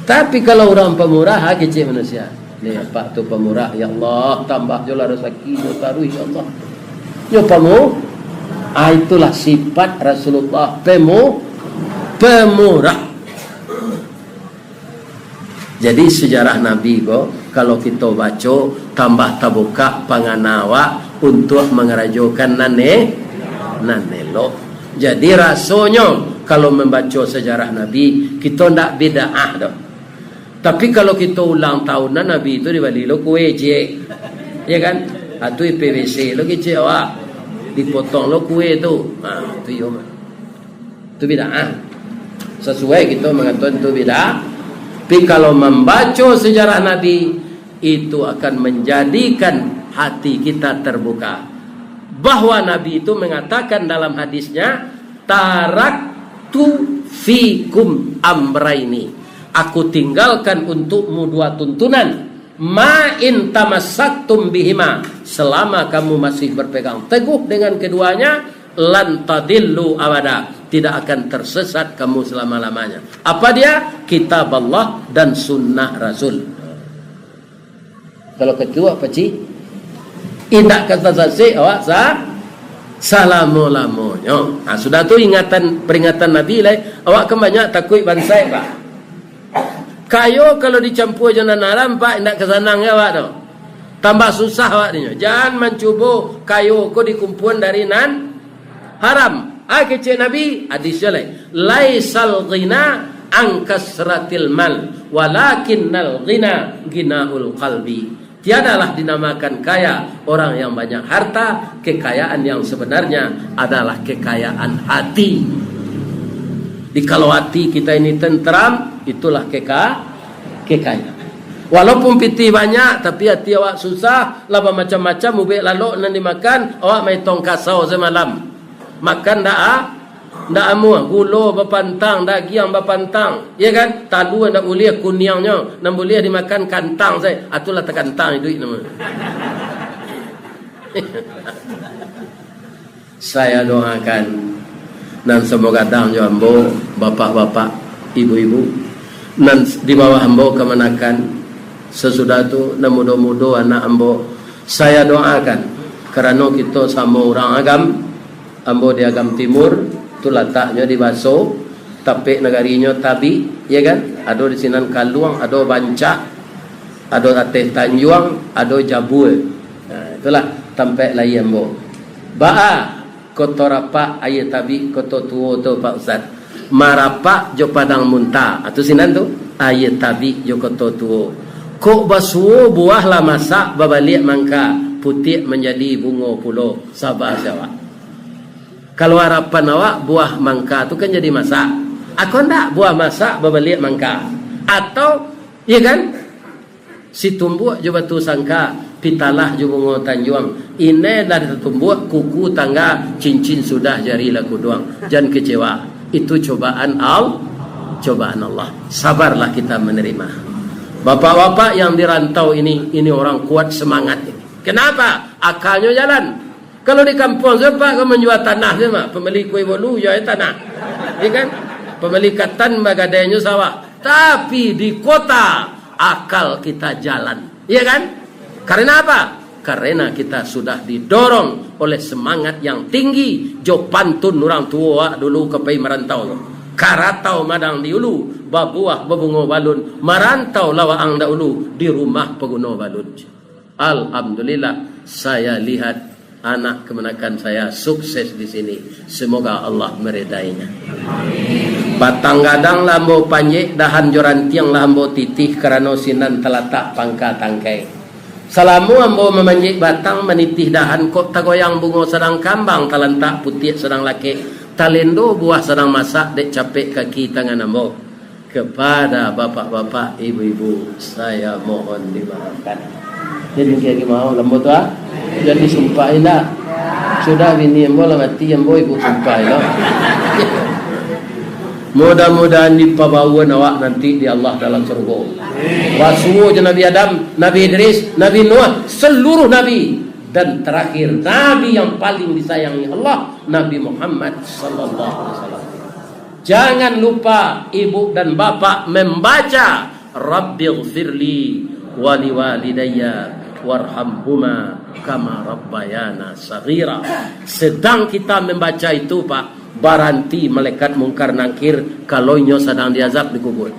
Tapi kalau urang pamurah, ha, kecek manusia. Ni, Pak tu pamurah, ya Allah, tambah jo lah rasaki jo taruih, ya Allah. Nyo pamu-, ah, itulah sifat Rasulullah, pemu-, pemurah. Jadi, sejarah Nabi ko, kalau kito baco, tambah tabuka pangana awak untuak mangarajokan nan e-, nan elok. Jadi, rasonyo, kalau mambaco sejarah Nabi, kito ndak bid'ah doh. Tapi, kalau kito ulang tahunan, Nabi tu dibali lo kue ciek. Ya kan? Atu I P W C lo kecek awak. Dipotong lo kue tu. Ha, tu iyo mah. Tu bid'ah. Sasuai kito mangatokan tu bid'ah. Tapi kalau mambaco sejarah Nabi, itu akan manjadikan hati kita tarbuka. Bahwa Nabi itu mangatakan dalam hadisnya, "Taraktu fikum amraini." Aku tinggalkan untukmu dua tuntunan. "Ma in tamassaktum bihima," selama kamu masih berpegang teguh dengan keduanya, "lan tadillu abada," tidak akan tersesat kamu selama-lamanya. Apa dia? Kitab Allah dan sunnah Rasul. Kalau katuak pacik, indak ka tasasek awak sa-, salamo-lamonyo. Ha, sudah tu ingatan, peringatan Nabi lai, awak kan banyak takuik bansaik, Pak. Kayo kalau dicampua jo nan haram, Pak, indak ka sanang awak tu. Tambah susah awak dinyo. Jan mancubo kayo ko dikumpuan dari nan haram. Ah, kecek Nabi, hadis je lai. "Laisal ghina an kasratil mal, walakinnal ghina ghinaul qalbi." Tiadalah dinamakan kaya orang yang banyak harta, kekayaan yang sebenarnya adalah kekayaan hati. Di kalau hati kita ini tenteram, itulah keka-, kekayaan. Walaupun pitih banyak, tapi hati awak susah, lah bamacam-macam ubek lalok nan dimakan, awak maitong kasau samalam. Makan ndak a-, ndak amuah, gulo bapantang, dagiang bapantang, ya kan? Talua ndak buliah, kuniangnyo nan buliah dimakan kantang sajo, atulah takantang iduik namo. Saya doakan nan samo gadang jo ambo, bapak-bapak, ibu-ibu, nan di bawah ambo kamanakan, sasudah tu nan mudo-mudo anak ambo, saya doakan, karano kito samo urang Agam, ambo di Agam Timur, tu lataknyo di Baso, tapek nagarinyo Tabik, ya kan? Ado di sinan Kaluang, ado Bancak, ado Ateh Tanjuang, ado Jabua. Nah, itulah tampek lahia ambo. Baa, Koto Rapak, Aia Tabik, Koto Tuo tu, Pak Ustaz. Marapak jo Padang Munta. Ah, tu sinan tu. Aia Tabik jo Koto Tuo. Kok basuo buah lah masak, babaliak mangka, putiak manjadi bungo pulo. Saba se awak. Kalau harapan awak, buah mangka tu kan jadi masak. Ako ndak, buah masak babaliak mangka. Atau, ya kan? Situmbuak jo batu sangka, pitalah jo bungo tanjuang. Inai lah tatumbuak kuku tangga, cincin sudah jari lah kuduang. Jan kecewa. Itu cobaan Al-, cobaan Allah. Sabarlah kita menerima. Bapak-bapak yang di rantau ini, ini orang kuat semangat ini. Kenapa? Akalnyo jalan. Kalau di kampuang sajo, Pak, ka manjua tanah sajo, Pak. Pambali kue bolu, jua tanah. Ya kan? Pambali katan, bagadainyo sawah. Tapi di kota, akal kita jalan. Iya kan? Karena apa? Karena kita sudah didorong oleh semangat yang tinggi, jo pantun urang tuo awak dulu ka pai marantau tu. Karatau madang di ulu, babuah babungo balun, marantau lah waang dahulu, di rumah paguno balun. Alhamdulillah, saya lihat anak kamanakan saya sukses di sini. Semoga Allah meridainya. Batang gadang lah ambo panjek, dahan jo rantiang lah ambo titih, karano sinan talatak pangka tangkai. Salamo ambo mamanjek batang, manitih dahan, kok tagoyang bungo sadang kambang, talantak putiak sadang lakek, talendo buah sadang masak, dek capek kaki tangan ambo. Kepada bapak-bapak, ibu-ibu, saya mohon dimaafkan. Jadi, kayak gimana, lambo tu, ah? Jadi, sumpah indak? Sudah, bini ambo lah mati, ambo ibu sumpah, lo. Mudah-mudahan dipabawaan awak nanti di Allah dalam surga. Basuo jo Nabi Adam, Nabi Idris, Nabi Nuh, seluruh nabi, dan terakhir, Nabi yang paling disayangi Allah, Nabi Muhammad sallallahu alaihi wasallam. Jangan lupa ibu dan bapak membaca, "Rabbighfirli waliwalidayya warhamhuma kama rabbayana saghira." Sedang kita membaca itu, Pak, baranti malaikat Mungkar Nangkir kalau inyo sadang diazab di kubur.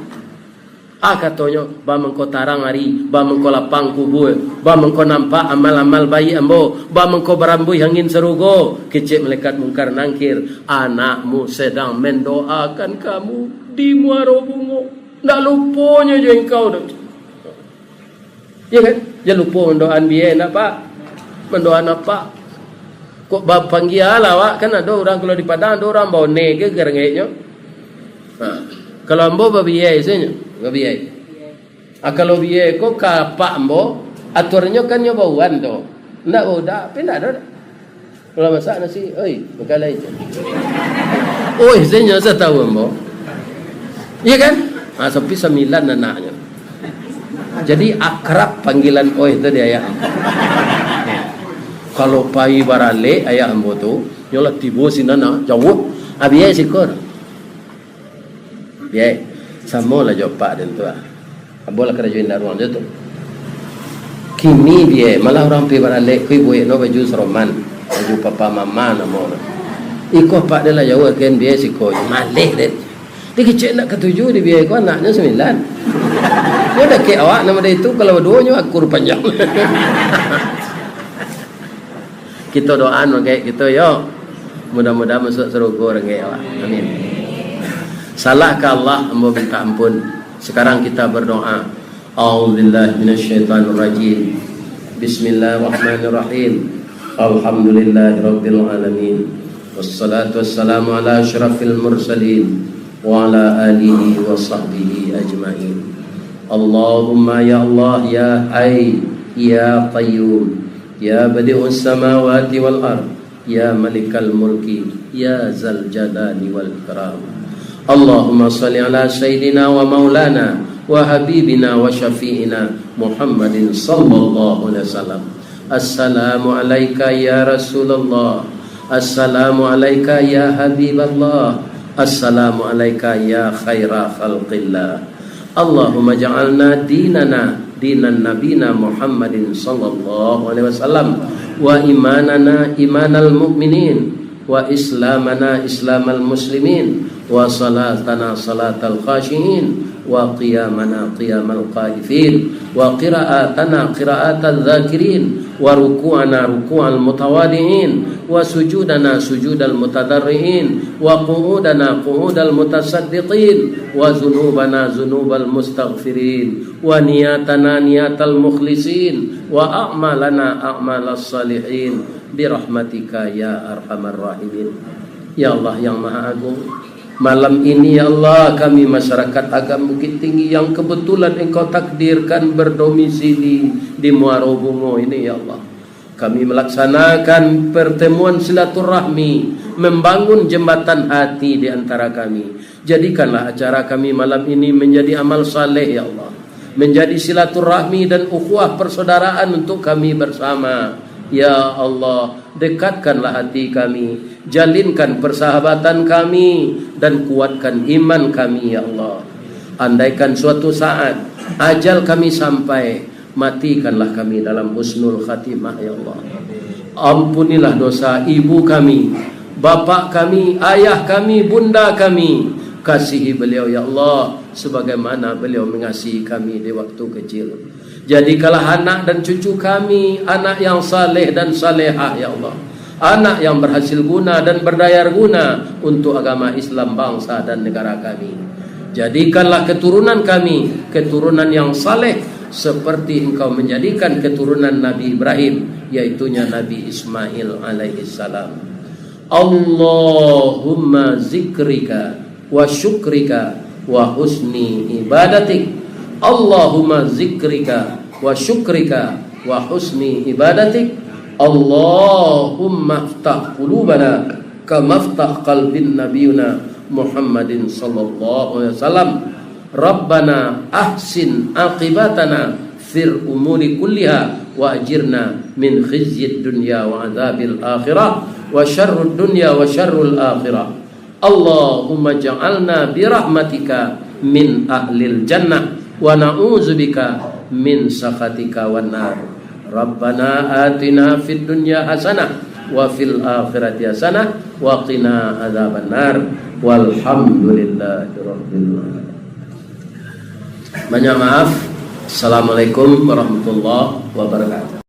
Ah, katonyo, "Bamangko tarang ari, bamangko lapang kubua, bamangko nampak amal-amal baiak ambo, bamangko barambuih angin sarugo." Kecek malaikat Mungkar Nangkir, "Anakmu sedang mendoakan kamu di Muaro Bungo. Ndak luponyo jo engkau tu." Iya kan? Jan lupo mandoaan biai, ndak, Pak? Mandoaan apak? Kok bapanggia lah awak, kan ado urang kalau di Padang, ado urang baone ke garengeknyo. Ha. Kalau ambo babiai sajo, babiai. Ah, kalau biai ko ka apak ambo, atuarnyo kan nyo bauan tu. Ndak baudak, tapi ndak ado. Kalau masak nasi, "Oi, makan lai tu." "Oi," sajo satahu ambo. Iya kan? Ah, sampai sambilan anaknyo. Jadi akrab panggilan "oi" tu di ayah. Kalau pai baralek ayah ambo tu, nyo lah tibo sinan, ah, jauah. Ah, biai siko. Biai, samo lah jo apak den tu, ah. Ambo lah karajo indak ruang jo tu. Kini biai, malah urang pai baralek, ko ibuik no baju saroman, baju papa mama namo no. Iko apak den lah jauah, kan biai siko, maleh den. Dikecek ndak katuju di biai ko, anaknyo sambilan. Nyo dakek awak, namo dari tu, kalau baduo nyo akur panjang. Kito doaan rangkek kito, yo. Mudah-mudahan masuak sarugo rangkek awak. Amin. Salah ka Allah, ambo minta ampun. Sekarang kita berdoa. A'udzubillahi minasyaitonirrajim. Bismillahirrahmanirrahim. Alhamdulillahirabbil alamin. Wassalatu wassalamu ala asyrafil mursalin wa ala alihi wa sahbihi ajmain. Allahumma ya Allah, ya Hayy, ya Qayyum, ya Badi'us Samawati wal Ard, ya Malikal Mulki, ya Zal Jalali wal Ikram. Allahumma shalli ala Sayyidina wa Maulana wa Habibina wa Syafi'ina Muhammadin sallallahu alaihi wasallam. Assalamu alaika ya Rasulullah. Assalamu alaika ya Habiballah. Assalamu alaika ya khaira khalqillah. Allahumma ja'alna dinana dinan nabina Muhammadin sallallahu alaihi wasallam, wa imanana imanal mu'minin, wa islamana islamal muslimin, wa salatana salatal khashiin, wa qiyamana qiyamal khaifin, wa qira'atana qira'atal dzakirin, wa ruku'ana ruku'al mutawadi'in, wa sujudana sujudal mutadarri'in, wa qu'udana qu'udal mutasaddiqin, wa dzunubana dzunubal mustaghfirin, wa niyatana niyatal mukhlisin, wa a'malana a'malas salihin, birahmatika ya arhamar rahimin. Ya Allah yang Maha Agung, malam ini, ya Allah, kami masyarakat Agam Bukittinggi yang kebetulan Engkau takdirkan berdomisili di Muaro Bungo ini, ya Allah, kami melaksanakan pertemuan silaturahmi, membangun jembatan hati di antara kami. Jadikanlah acara kami malam ini menjadi amal saleh, ya Allah, menjadi silaturahmi dan ukhuwah persaudaraan untuk kami bersama. Ya Allah, dekatkanlah hati kami, jalinkan persahabatan kami, dan kuatkan iman kami, ya Allah. Andaikan suatu saat Ajal kami sampai, matikanlah kami dalam husnul khatimah, ya Allah. Ampunilah dosa ibu kami, bapak kami, ayah kami, bunda kami. Kasihi beliau, ya Allah, sebagaimana beliau mengasihi kami di waktu kecil. Jadikanlah anak dan cucu kami anak yang saleh dan salehah, ya Allah. Anak yang berhasil guna dan berdaya guna untuk agama Islam, bangsa dan negara kami. Jadikanlah keturunan kami keturunan yang saleh, seperti Engkau menjadikan keturunan Nabi Ibrahim, yaitunya Nabi Ismail alaihissalam. Allahumma zikrika wa syukrika wa husni ibadatik. Allahumma zikrika wa syukrika wa husni ibadatik. Allahumma aftah qulubana kama aftah qalbin nabiyuna Muhammadin sallallahu alaihi wasallam. Rabbana ahsin aqibatana fil umuri kulliha wa ajirna min khizyid dunya wa adzabil akhirah wa syarrud dunya wa syarrul akhirah. Allahumma ja'alna birahmatika min ahlil jannah wa na'udzubika min sakhatika wan nar. Rabbana atina fid dunya hasanah wa fil akhirati hasanah wa qina adzabannar. Walhamdulillahirabbil alamin. Banyak maaf. Assalamualaikum warahmatullahi wabarakatuh.